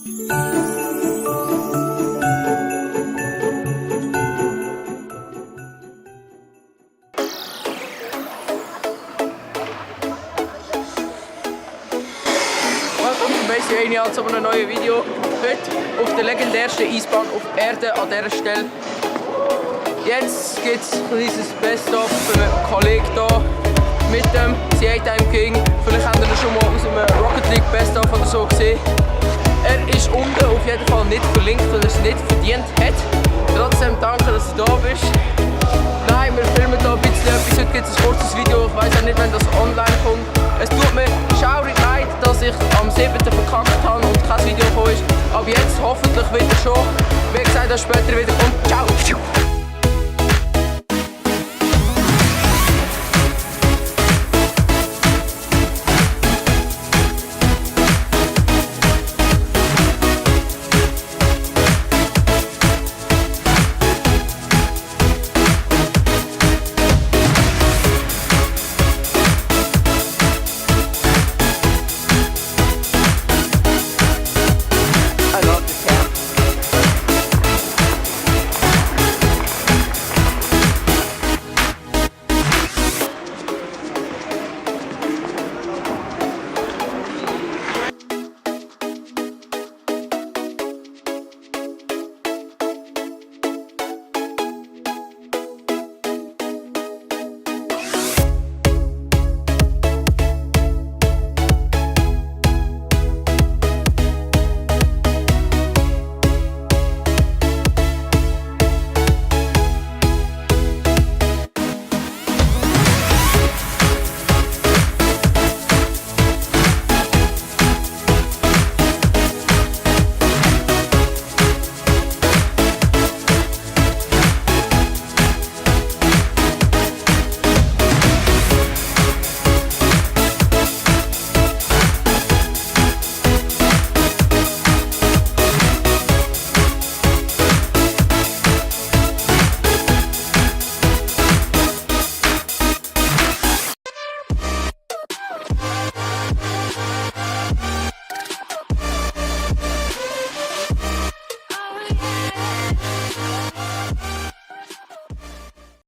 Willkommen zu Base Rania zu einem neuen Video. Heute auf der legendärsten Eisbahn auf Erde an dieser Stelle. Jetzt gibt es ein kleines Best-of für einen Kollegen hier mit dem C8 King. Vielleicht habt ihr ihn schon mal aus einem Rocket League Best-of oder so gesehen. Er ist unten auf jeden Fall nicht verlinkt, weil er es nicht verdient hat. Trotzdem danke, dass du da bist. Nein, wir filmen hier ein bisschen etwas. Heute gibt es ein kurzes Video. Ich weiß auch nicht, wenn das online kommt. Es tut mir schaurig leid, dass ich am 7. verkackt habe und kein Video gekommen ist. Aber jetzt hoffentlich wieder schon. Wie gesagt, dass später wieder kommt. Ciao!